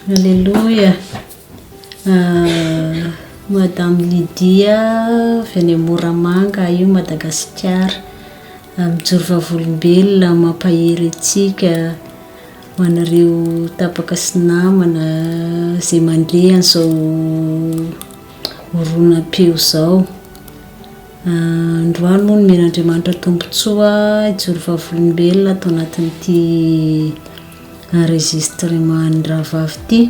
Aleloia! Madame Lydia avy any Moramanga io Madagasikara. Mijoro vavolombelona mampahery antsika ho anareo tapaka sy namana izay mandre an'izao horonam-peo izao. Androany moa nomen'Andriamanitra tombontsoa hijoro vavolombelona ato anatin'ity enregistrement an'ny rahavavy ity.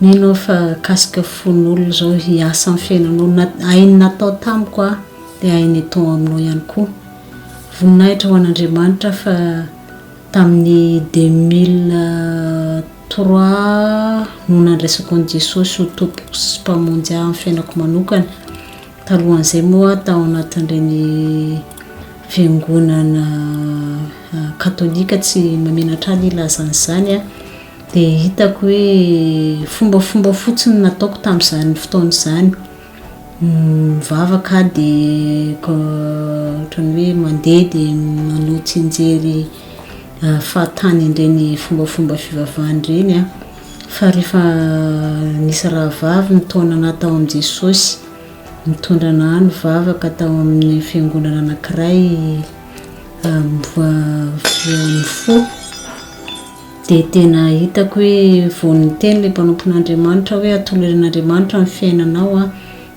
Mino aho fa hahakasika fon'olona izao hiasa amin'ny fiainanao. Na hainy natao tamiko aho dia hainy atao aminao ihany koa. Voninahitra ho an'Andriamanitra fa tamin'ny 2003 no nandraisako an'i Jesosy ho Tompoko sy Mpamonjy ahy amin'ny fiainako manokana. Talohan'izay moa tao anatin'ireny fiangonana katolika tsy mamenatra ahy ny hilaza an'izany an, dia hitako hoe fombafomba fotsiny no nataoko tamin'izany fotoana izany. Mivavaka aho dia ohatran'ny hoe mandeha dia manao tsianjery fahatany an'ireny fombafomba fivavahana ireny an. Fa rehefa nisy rahavavy nitaona anah tao amin'i Jesosy, nitondra anah nivavaka tao amin'ny fiangonana anankiray mifoha, dia tena hitako hoe vao niteny ilay mpanompon'Andriamanitra hoe atoloran'Andriamanitra ny fiainanao an,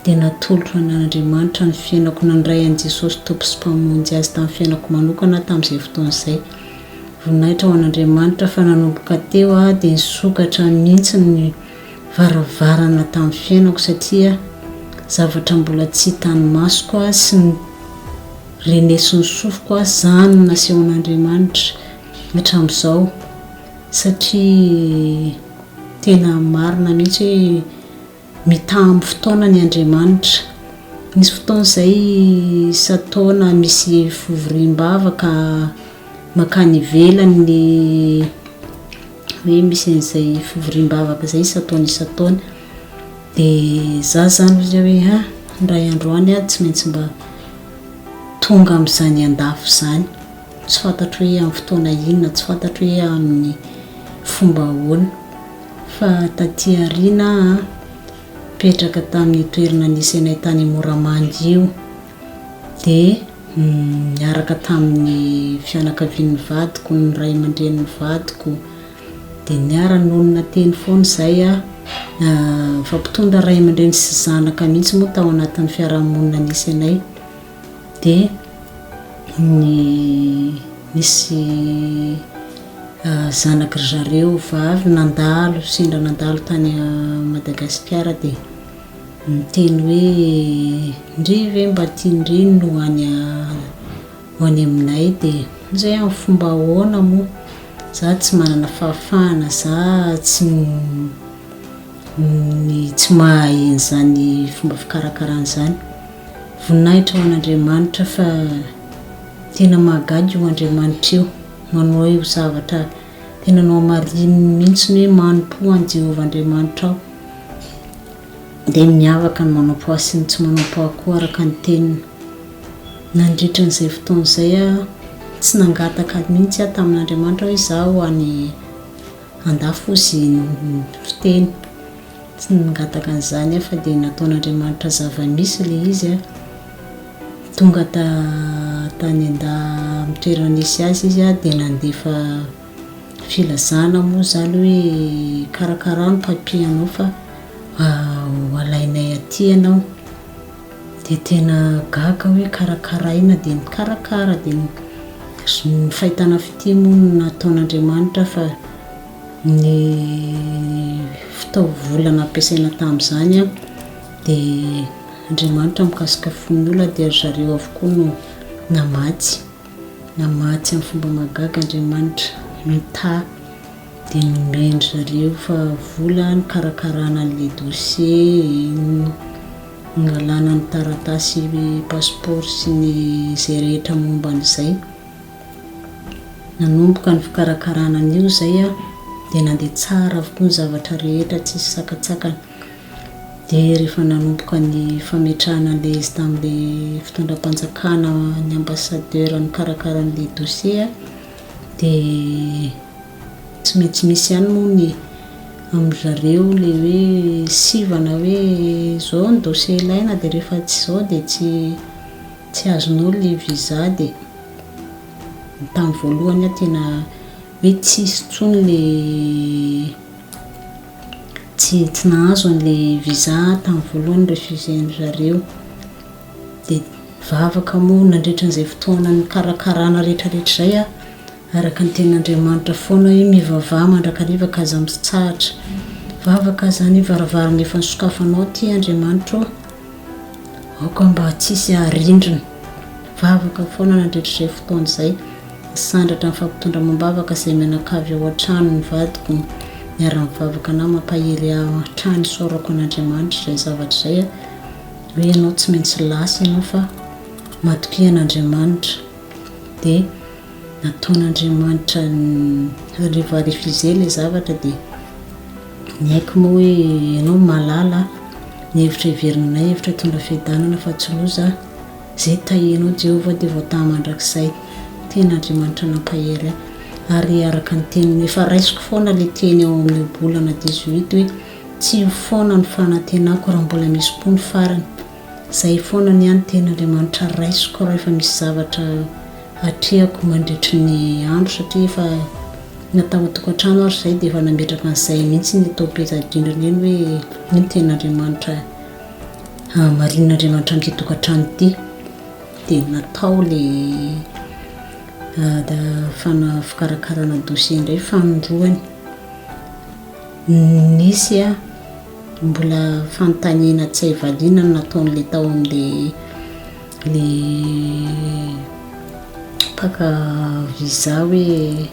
dia natolotro an'Andriamanitra ny fiainako, nandray an'i Jesosy Tompo sy Mpamonjy azy tamin'ny fiainako manokana aho tamin'izay fotoana izay. Voninahitra ho an'Andriamanitra fa nanomboka teo aho dia nisokatra mihitsy ny varavarana tamin'ny fiainako satria zavatra mbola tsy hitan'ny masoko aho sy ny renesin'ny sofiko aho izany no nasehon'Andriamanitra hatramin'izao satria tena marina mihitsy hoe Mitaha amin'ny fotoana ny Andriamanitra. Nisy fotoana izay isan-taona misy fivoriam-bavaka mankany ivelany ny hoe misy an'izay fivoriam-bavaka izay isan-taona isan-taona. Dia za izany hoy aho hoe ha, indray andro any aho tsy maintsy mba tonga amin'izany andafy izany. Tsy fantatro hoe amin'ny fotoana inona, tsy fantatro hoe amin'ny fomba ahoana. Fa taty aoriana aho nipetraka tamin'ny toerana nisy anay tany Moramanga io dia niaraka tamin'ny fianakavian'ny vadiko, ny ray aman-drenin'ny vadiko, dia niara-nonina teny foana izahay an, nifampitondra ray aman-dreny sy zanaka mihitsy moa tao anatin'ny fiarahamonina nisy anay. Dia ny nisy zanaky ry zareo vavy nandalo, sendra nandalo tany Madagasikara dia niteny hoe ndry ve mba tian-dry ny ho any ho any aminay dia hoy izahay amin'ny fomba ahoana moa? Za tsy manana fahafahana, za tsy ny tsy mahay an'izany fomba fikarakarana izany. Voninahitra ho an'Andriamanitra fa tena mahagaga io Andriamanitra io, manao io zavatra tena nohamarininy mihitsy ny hoe manompoa an'i Jehovah Andriamanitrao. Dia miavaka ny manompo ahy sy ny tsy manompo ahy koa araka ny teniny. Nandritra an'izay fotoana izay aho tsy nangataka mihitsy aho tamin'Andriamanitra hoe izaho any andafy hozy ny fiteny. Tsy nangataka an'izany aho fa dia nataon'Andriamanitra zava-misy ilay izy a. Tonga ta tany anda amin'ny toerana nisy azy izy a, dia nandefa filazana moa izany hoe karakarao ny papier anao fa ho alainay aty ianao. Dia tena gaga hoe karakaraina dia nikarakara dia ny fahitana fitia moa no nataon'Andriamanitra fa Ny fitaovola nampiasaina tamin'izany dia Andriamanitra mikasika fon'ny olona dia ry zareo avokoa no namatsy. Namatsy amin'ny fomba mahagaga Andriamanitra, nitahy dia nomen-dry zareo fa vola nikarakarana an'ilay dossier, nangalana ny taratasy passeport sy ny izay rehetra momba an'izay. Nanomboka ny fikarakarana an'io izay aho dia nandeha tsara avokoa ny zavatra rehetra tsisy sakantsakana. Dia rehefa nanomboka ny fametrahana an'ilay izy tamin'ilay fitondram-panjakana ny ambassadeur nikarakara an'ilay dossier aho dia tsy maintsy misy ihany moa ny. amin-dry zareo ilay hoe sivana hoe izao ny dossier ilaina dia rehefa tsy izao dia tsy tsy azonao ilay visa dia tamin'ny voalohany aho tena hoe tsisy intsony ilay tsy tsy nahazo an'ilay visa tamin'ny voalohany refusé-ndry zareo dia nivavaka moa nandritra an'izay fotoana nikarakarana rehetrarehetra izay aho. Araka ny tenin'Andriamanitra foana hoe mivavaha mandrakariva ka aza mitsahatra. Vavaka zany varavarana efa nosokafanao ty Andriamanitra ô. Aoka mba tsisy haharindrina. Vavaka foana nandritra izay fotoana izay. Nisandratra nifampitondra amam-bavaka izay mianakavy ao an-trano ny vadiko. Niara-nivavaka anah mampahery ahy hatrany isaorako an'Andriamanitra izay zavatra izay hoe ianao tsy maintsy lasa ianao fa matokia an'Andriamanitra dia Nataon'Andriamanitra rehefa refusé ilay zavatra dia niaiky moa hoe ianao mahalala ny hevitra heverina anay hevitra hitondra fiadanana fa tsy loza, izay tahianao Jehovah dia voataha mandrakizay. Tena Andriamanitra nampahery ahy ary araka ny teniny efa raisiko foana ilay teny ao amin'ny ohabolana 18 hoe tsy ho foana ny fanantenako raha mbola misy koa ny farany. Izay foana ny ahy ny tenin'Andriamanitra raisiko rehefa misy zavatra atrehako mandritry ny andro satria efa na tao an-tokantrano ary izay dia efa nametraka an'izay mihitsy ny tao peta-drindrina eny hoe io ny tenin'Andriamanitra hamarinin'Andriamanitra amin'ity tokantrano ity dia natao le fana fikarakarana dossier indray fanindroany nisy a mbola fanontaniana tsy hay valiana no nataon'ilay tao amin'ilay le mpaka visa hoe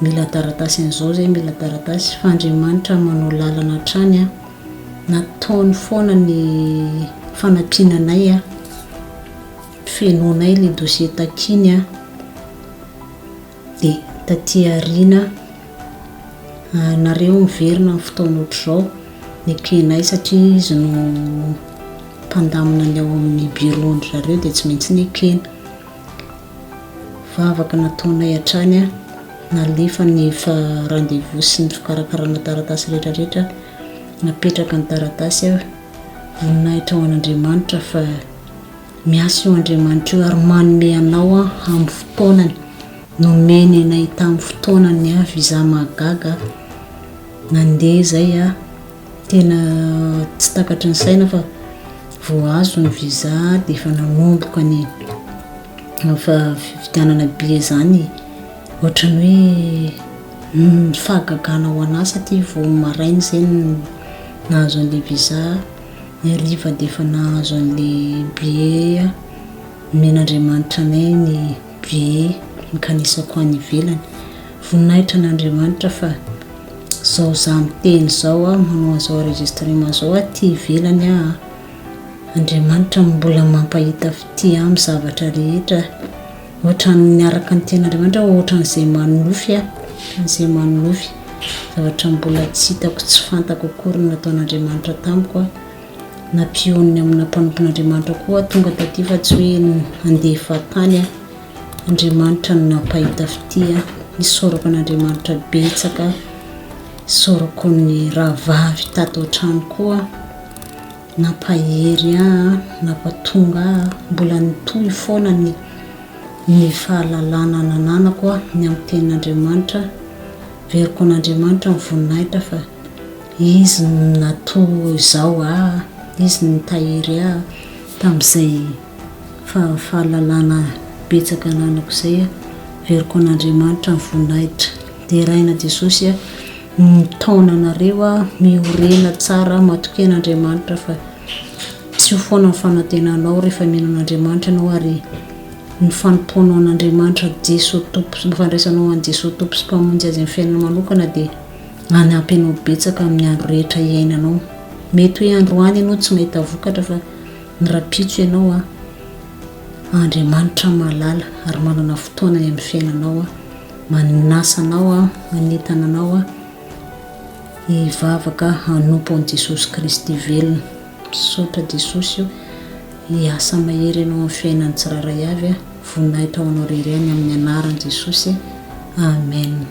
mila taratasy an'izao zay mila taratasy fa Andriamanitra manao lalana hatrany an, nataony foana ny fanampiana anay an, fenoinay le dossier takiany an, dia taty aoriana nareo miverina amin'ny fotoana ohatr'izao nekenay satria izy no mpandamina ny ao amin'ny bureau-ndry zareo dia tsy maintsy nekena. Vavaka nataonay hatrany an, nalefa ny rendez-vous sy ny fikarakarana taratasy rehetra rehetra, napetraka ny taratasy aho, voninahitra ho an'Andriamanitra fa miasa io Andriamanitra io ary manome anao amin'ny fotoanany, nomeny anay tamin'ny fotoanany avy visa mahagaga, nandeha izay aho. Tena tsy takatry ny saina fa vao azo ny visa dia efa nanomboka ny fividianana billet izany ohatran'ny hoe fahagagana ho an'ahy satria vao maraina izay no nahazo an'ilay visa, ny hariva dia efa nahazo an'ilay billet aho, nomen'Andriamanitra anay ny billet nikanesako any ivelany. Voninahitra an'Andriamanitra fa zao za miteny zao aho manao an'izao enregistrement zao aty ivelany aho an, Andriamanitra mbola mampahita fitia ahy amin'ny zavatra rehetra, ohatran'ny araka ny tenin'Andriamanitra hoe ohatran'izay manonofy aho, ohatran'izay manonofy, zavatra mbola tsy hitako tsy fantako akory ny nataon'Andriamanitra tamiko an, nampionony amina mpanompon'Andriamanitra koa aho tonga taty fa tsy hoe handeha fahatany aho. Andriamanitra no nampahita fitia, isaorako an'Andriamanitra betsaka, isaorako ny rahavavy tato an-trano koa nampahery ahy, nampatonga ahy, mbola nitohy foana ny ny fahalalana nananako ny amin'ny tenin'Andriamanitra, averiko an'Andriamanitra ny voninahitra fa Izy no natoa izao ahy, Izy no nitahiry ahy tamin'izay Fa fahalalana betsaka ananako izay a, averiko an'Andriamanitra ny voninahitra. Deraina Jesosy a, mitaona anareo aho, miorena tsara, matokia an'Andriamanitra fa tsy ho foana ny fanantenanao rehefa mino an'Andriamanitra ianao ary ny fanompoanao an'Andriamanitra Jeso Tompo sy ny fandraisanao an'i Jeso Tompo sy Mpamonjy azy amin'ny fiainana manokana dia hanampy anao betsaka amin'ny andro rehetra iainanao. Mety hoe androany ianao tsy mahita vokatra fa Ny rahampitso ianao an, Andriamanitra mahalala ary manana fotoana ny amin'ny fiainanao an, manasa anao an, manentana anao an, hivavaka hanompo an'i Jesosy Kristy velona. Misaotra Jesosy o, hiasa mahery ianao amin'ny fiainan'ny tsirairay avy an, voninahitra ho anao irery ihany amin'ny anaran'i Jesosy, Amen.